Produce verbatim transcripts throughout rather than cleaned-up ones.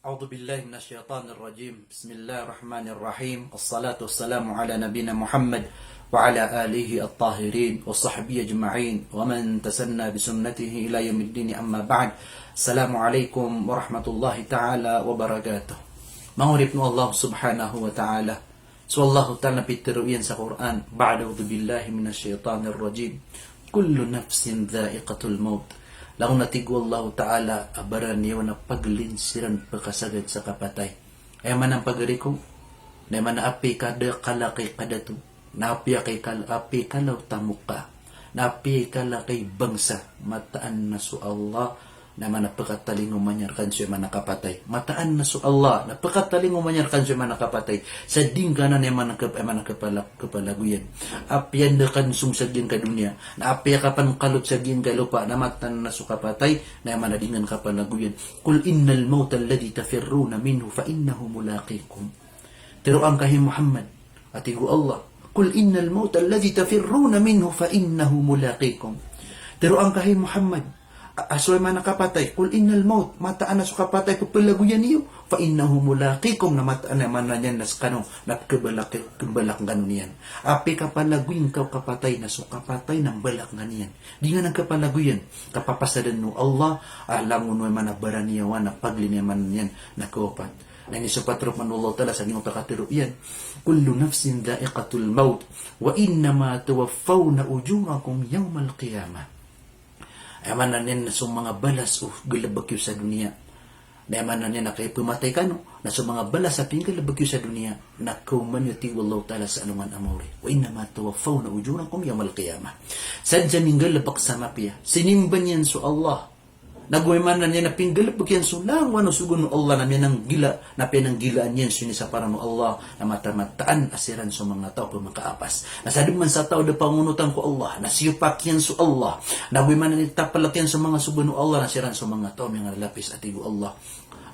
أعوذ بالله من الشيطان الرجيم. بسم الله الرحمن الرحيم. الصلاة والسلام على نبينا محمد وعلى آله الطاهرين وصحبه أجمعين ومن تسنى بسنته إلى يوم الدين، أما بعد. السلام عليكم ورحمة الله تعالى وبركاته. Manga oripn o Allah subhanahu wa ta'ala. So Allahu Ta'ala na pitharo iyan sa Qur'an, ba'da a'udhu billahi minash shaytanir rajim, "Kullu nafsin dha'iqatul maut." Langon a tig o Allahu Ta'ala a baraniyawa na paglin siran pkasagad sa kapatay. Aya maana niyan pagari ko, na aya maana apiya i kala, kala ki kadato, na apiya ki kal-, apiya i kala o tamok ka, na apiya i kala ki bangsa, mataan na so Allah na aya maana pkatalingoma niyan rkano so aya maana kapatay. Mataan na so Allah na pkatalingoma niyan rkano so aya maana kapatay. Sa di ngka anan aya maana kap-, aya maana kapala-, kapalagoyan. Apiya anda ka nsong sa giyangkai a doniya, na apiya ka pn kalot sa giyangkai a lopa, na mataan na so kapatay na aya maana di ngka kapalagoyan. "Qul innal mawta alladhi tafirruna minhu fa innahu mulaqikum." Tharoa ngka, hay Muhammad, a tig o Allah, "Qul innal mawta alladhi tafirruna minhu fa innahu mulaqikum." Tharoa ngka, hay Muhammad, a, a so aya maana kapatay, "Qul innal mawt," mataan a so kapatay pphalagoyan iyo, "fa innahu mulaqikum," na mataan a aya maana niyan na skano na pkhabalak, pkhabalak ngka niyan. Apiya i kapalagoy ngka o kapatay na so kapatay na mbalak ngka niyan. Di ngka anan kapalagoyan, kapapasadan o Allah a langon o aya maana baraniyawa na paglin aya maana niyan na kawapat. Na inisopat roo pman o Allah Ta'ala sa giyangkoto a katharo iyan, "Kullu nafsin dha'iqatul maut, wa innama tuwaffawna ujurakum yawmal qiyamah." Aya maana niyan na so manga balas o galbk iyo sa doniya, na aya maana niyan na kay pmatay kano, na so manga balas a pinggalbk iyo sa doniya, na kaoma niyo, tig o Allah Ta'ala, sa alongan a maori. "Wa innama tuwaffawna ujurakum yawmal qiyamah." Sadn sa minggalbk sa mapiya, sinimba niyan so Allah. Nago aya maana niyan na pinggalbk iyan so langowan o sogoan o Allah na miyananggila, na piyananggilaan iyan so inisaparan o Allah, na mataan-mataan a siran so manga taw a pmakaapas. Na sadn man sa taw a da pangonotan ko Allah, na siyopak iyan so Allah. Nago aya maana niyan taplk iyan so manga sogoan o Allah, na siran so manga taw a miyangalalapis, a tig o Allah.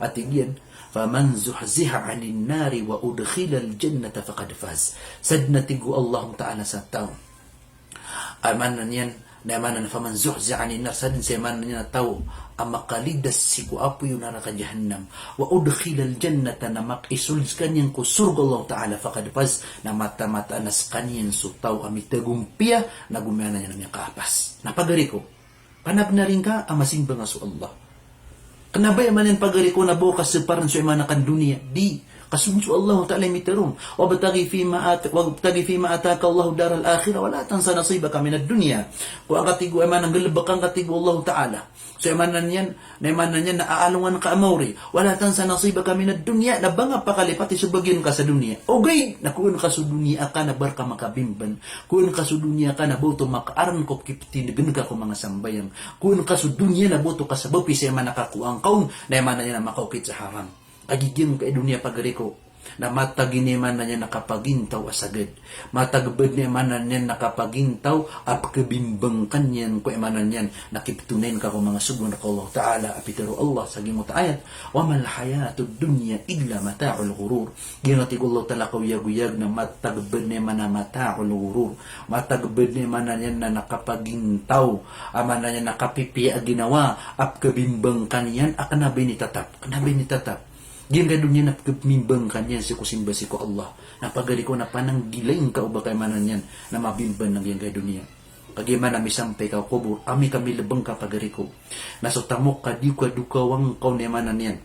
A tig iyan, "Faman zuhziha 'anin nari wa udkhilal jannata faqad faz." Sadn, a tig o Allah Ta'ala, sa taw a aya maana niyan, na aya maana niyan faman zuhziha 'anin nar, sadn sa aya maana niyan a taw a makalidas sii ko apoy o naraka Jahannam, wa udkhilal jannata, na mak-, isold skaniyan ko sorga o Allah Ta'ala, faqad faz, na mataan-mataan a skaniyan so taw a mitagompiya, nago aya maana niyan na miyakaapas. Na pagari ko, panabnar ingka a masimba ngka so Allah. Kna ba aya maana niyan pagari ko na ba o kasaparan so aya maana ka doniya? Di. Ka so, so Allah Ta'ala i mitharo on, "Wabtaghi fima at-, wabtaghi fima ataka Allahu daral akhirah, wa la tansa nasibaka minad dunya." Ko angka, tig o, aya maana nggalbka angka, tig o Allah Ta'ala, so aya maana niyan, na aya maana niyan na aalongan ka a maori. "Wa la tansa nasibaka minad dunya," na ba ngka pakalipati so bagian ka sa doniya. Ogaid na kowa ngka so doniya ka na ba rka makabimban. Kowa ngka so doniya ka na ba oto makaaran ko kiptindgn ka ko manga sambayang. Kowa ngka so doniya na ba oto kasabapi sa aya maana kakowa ngka on, na aya maana niyan na makaokit sa haram. Kagiya giyangkai a doniya pagari ko, na matag ini aya maana niyan na kapagintaw a sagad. Matag badn aya maana niyan na kapagintaw a pkhabimbang ka niyan ko aya maana niyan na kiptonayn ka ko manga sogoan ko Allah Ta'ala, a pitharo o Allah sa giyangkoto a ayat, "Wa mal hayatud dunya illa mata'ul ghurur." Giyanan, tig o Allah Ta'ala, kaoyagoyag na matag badn aya maana mata'ul ghurur. Matag badn aya maana niyan na, na kapagintaw, a maana niyan na kapipiya a ginawa a pkhabimbang ka niyan a kna ba initatap. Kna ba initatap. Giyangkai a doniya na pkhabimbang ka niyan sii ko simba sii ko Allah. Na pagari ko, na pananggilai ngka o ba ka aya maana niyan na mabimban a giyangkai a doniya. Kagiya aya maana misampay ka ko kobor, amay ka milbng ka pagari ko, na so tamok ka di ka dokawa ngka on aya maana niyan,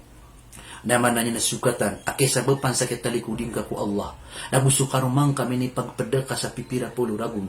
na aya maana niyan na sokatan a kiyasabapan sa kiyatalikodi ngka ko Allah. Nago so karoma ngka minipagpda ka sa pipira polo ragon,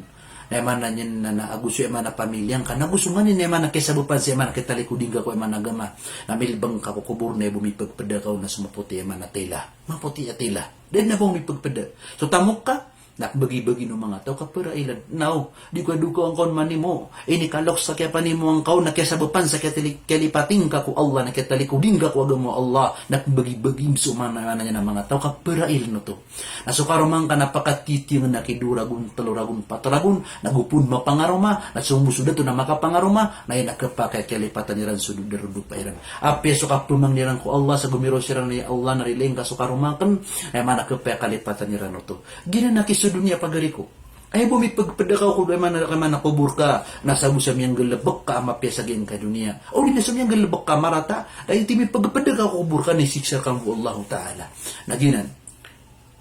na aya maana niyan na, na ago so aya maana pamilya ngka, nago so nganin aya maana kiyasabapan sa aya maana kiyatalikodi ngka ko aya maana agama. Na milbng ka ko kobor na aya bo mipagpda ka on na so mapoti aya maana tila. Mapoti a tila. Da dn a ba on mipagpda. So tamok ka, na kbagibagi o manga taw, kaparailan. Na o, di ka dokawa ngka on manimo. Inikalok sa kiyapanimoa ngka on na kiyasabapan sa kiyatali-, kiyalipati ngka ko Allah, na kiyatalikodi ngka ko agama o Allah, na kbagibagi so maana, maana niyan a manga taw, kaparailan oto. Na so karoma ngka na pakatitiyang na ki dowa ragon, tlo ragon, pat ragon, nago pn mapangaroma, na so moso dato na makapangaroma, na aya na khapakay a kiyalipatan iran so doda roo dopa iran. Apiya so kapamangni iran ko Allah sa gomiraw siran a ya Allah na rilai ngka so karoma akn, na aya maana khapakay a kalipatan iran oto. Giyanan a kiso doniya pagari ko. Aya bo mipagpd ka ko, aya maana, aya maana, kobor ka, na sa bo sa miyanggalbk ka a mapiya sa giyangkai a doniya, odi na sa miyanggalbk ka a marata, na aya mipagpd ka ko kobor ka na isiksa rka mambo o Allahu Ta'ala. Na giyanan.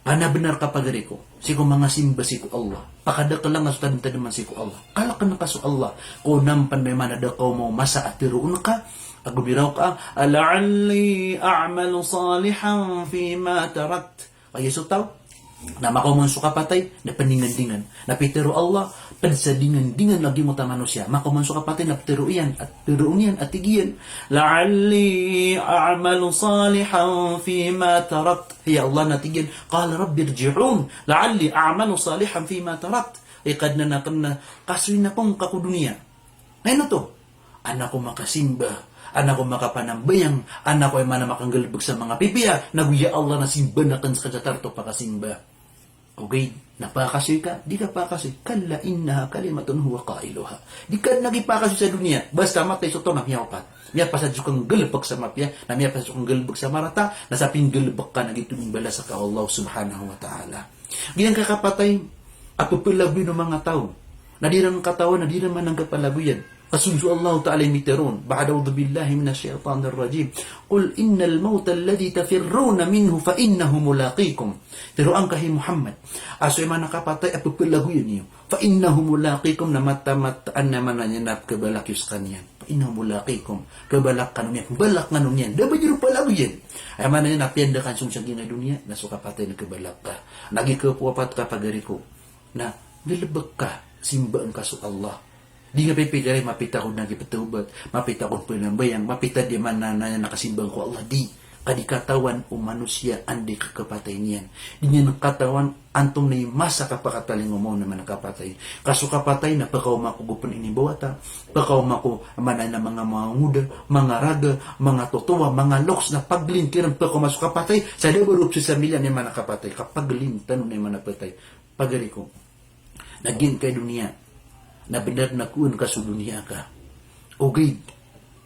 Panabenar ka pagari ko, sii ko manga simba sii ko Allah. Pakadakl angka so tadmtadman sii ko Allah. Kalkn ka so Allah. Ko nampan, aya maana, da ka omaw masa a tharoon ka, ago miraw ka, "La'alli a'malu salihan fima tarakt." Aya so taw na makaoma on so kapatay na pndingandingan. Na pitharo o Allah, pd sa dingandingan a giyangkoto a manosiya. Makaoma on so kapatay na ptharoon iyan, a tharoon iyan, a tig iyan, "La'alli a'malu salihan fima tarakt." Ya Allah, na tig iyan, "Qala rabbi irji'un, la'alli a'malu salihan fima tarakt." Ay Kadnan akn, na kasoy ako ngka ko doniya. Na ino oto? An ako makasimba, an ako makapanambayang, an ako, aya maana, makanggalbk sa manga pipiya, nago ya Allah na simban akn skaniyan sa tarotop a kasimba. Ogaid na pakasoy ka, di ka pakasoy. Kalla innaha kalimatun huwa qailuha. Di ka dn lagid pakasoy sa doniya. Basta matay so taw na miyawapat. Miyapasad so kanggalbk sa mapiya, na miyapasad so kanggalbk sa marata, na sa pinggalbk ka na giyoto i mbalas ka o Allah subhanahu wa ta'ala. Giyangkai a kapatay a pphalagoyan o manga taw, na di ran katawan, na di ran mananggap a lagoyan. Ka so Allahu Ta'ala i mitharo on, ba'da a'udhu billahi minash shaytanir rajim. Qul innal mawta alladhi tafirruna minhu fa innahu mulaqikum. Tharoa ngka, hay Muhammad, a so, aya maana, kapatay a pphalagoyan iyo, fa innahu mulaqikum, na mataan, mataan, aya maana niyan, na kabalak iyo skaniyan. Fa innahu mulaqikum. Kabalak kano niyan, balak kano niyan. Da ba di ron palagoyan. Aya maana niyan na piyandakn so masa sa giyangkai a doniya, na so kapatay na kabalak ka. Na giya kapowapat ka pagari ko, na galbk ka, simbaa ngka so Allah. Di ngka pipikiran, mapita ako dn pthawbat, mapita ako pnambayang, mapita, aya maana niyan, na kasimbaa ngka o Allah. Di. Ka di katawan o manosiya anda i kakapatay niyan. Di niyan katawan antonaa i masa a kapakatalingoma on, aya maana, kapatay. Ka so kapatay na pkaoma ko gopn inimbawata, pkaoma ko, aya maana niyan, manga, manga mangoda, manga raga, manga totowa, manga loks, na paglintiran pkaoma so kapatay, sa da ba ron pzasambilan, aya maana, kapatay, ka paglin tano, aya maana, pthay. Pagari ko, na giyangkai a doniya na bnar na kowan ka so doniya ka. Ogaid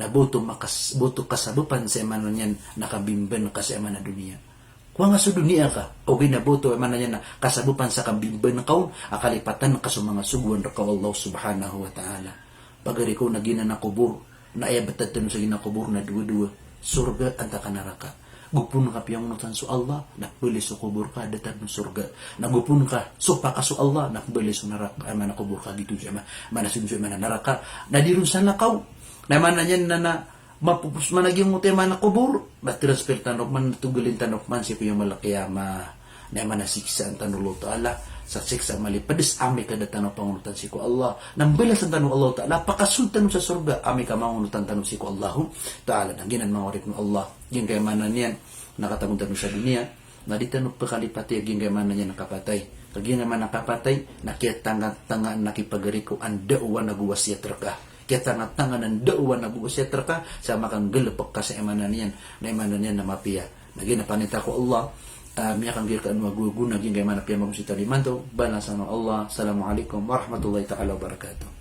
na ba oto makas-, ba oto kasabapan sa, aya maana niyan, na kambimban ka sa, aya maana, doniya. Kowan ka so doniya ka. Ogaid na ba oto, aya maana niyan, na kasabapan sa kambimban ka on a kalipatan ka so manga sogoan rka o Allah subhanahu wa ta'ala. Pagari ko, na giyanan a kobor, na aya btad tano sa giyanan a kobor na dowa-dowa, sorga antaa ka naraka. Gopn ka piyangonotan so Allah, na pmbaloy so kobor ka a datar o sorga. Na gopn ka sopa ka so Allah, na pmbaloy so naraka, aya maana, kobor ka giyoto, aya maana, so, aya maana, naraka. Na di ron salakaw. Na aya maana niyan na, na mapopos man a giyoto, aya maana, kobor, na transfer tano man, togalin tano man sii ko yawmal qiyamah. Na aya maana, siksaan tano o Allah Ta'ala sa siksa a malipds amay ka da tano pangonotan sii ko Allah. Na mbalasan tano o Allah Ta'ala, pakasold tano sa sorga amay ka mangonotan tano sii ko Allahu Ta'ala. Na giyanan, manga oripn o Allah, giyangkai, aya maana niyan, na katagon tano sa doniya, na di tano pkalipati a giyangkai, aya maana niyan, a kapatay. Ka giyangkai, aya maana, kapatay na kiyatangatangaan aki, pagari ko, a dawa nago wasiyat rka. Kiyatangatangaan a dawa nago wasiyat rka sa makanggalbk ka sa, aya maana niyan, na, aya maana niyan, na mapiya. Na giyanan, panita ko o Allah, ah, miyakanggay rkano a gowa-gowa, na giyangkai, aya maana, piyamagosay tano imanto, balasan o Allah. Assalamu alaikum warahmatullahi ta'ala wabarakatuh.